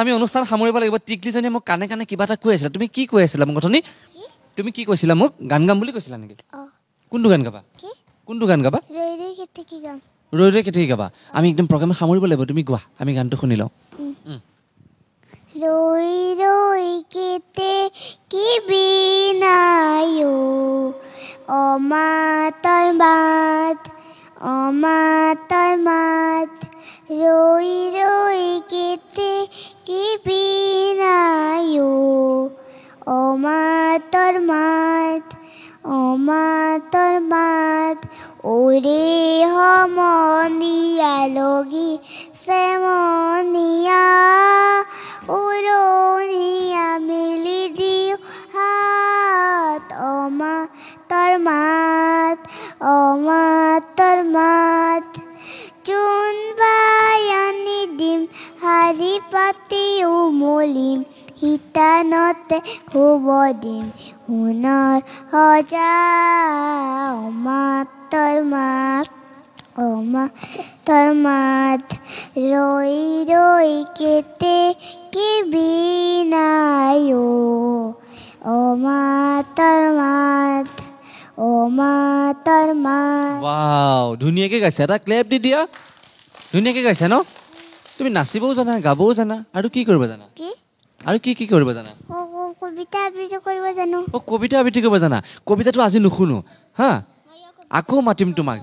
আমি অনুষ্ঠান সামৰিব লাগিব। টিকলিজনীয়ে মোক কাণে কাণে কিবা এটা কৈ আছিলা, তুমি কি কৈ আছিলা মোক অথনি? তুমি কি কৈছিলা মোক? গান গাম বুলি কৈছিলা নেকি? কোনটো গান গাবা? কোনটো গান গাবা? ৰৈ ৰৈ কেতেকী গাম। ৰৈ ৰৈ কেতেকী গাবা। আমি একদম প্ৰগ্ৰেম সামৰিব লাগিব, তুমি গোৱা, আমি গানটো শুনি লওঁ। ৰৈ ৰৈ কেতেকী বিনায়ো, অমাতৰ মাত, অমাতৰ মাত, ৰৈ ৰৈ কেতেকী বিনায়ো, অমাতৰ মাত, অমাতৰ মাত, ওৰে সমনীয়া লগি চেমনীয়া, উৰণীয়া মেলি দিওঁ হাত, অমাতৰ মাত, অমাতৰ মাত, জোনবাই আনি দিম, শাৰী পাতি উমলিম, শিতানতে শুব দিম সোণৰ সজা, অমাতৰ মাত, অমাতৰ মাত, ৰৈ ৰৈ কেতেকী বিনায়ো, অমাতৰ মাত, অমাতৰ মাত। ৱাও, ধুনীয়াকৈ গাইছা, এটা ক্লেপ দি দিয়া। ধুনীয়াকৈ গাইছা ন? তুমি নাচিবও জানা, গাবও জানা, আৰু কি কৰিব জানা? কি? আৰু কি কি কৰিব জানা? কবিতা আবৃত্তি কৰিব জানো। অ, কবিতা আবৃত্তি কৰিব জানা। কবিতাটো আজি নুশুনো হা, আকৌ মাতিম তোমাক।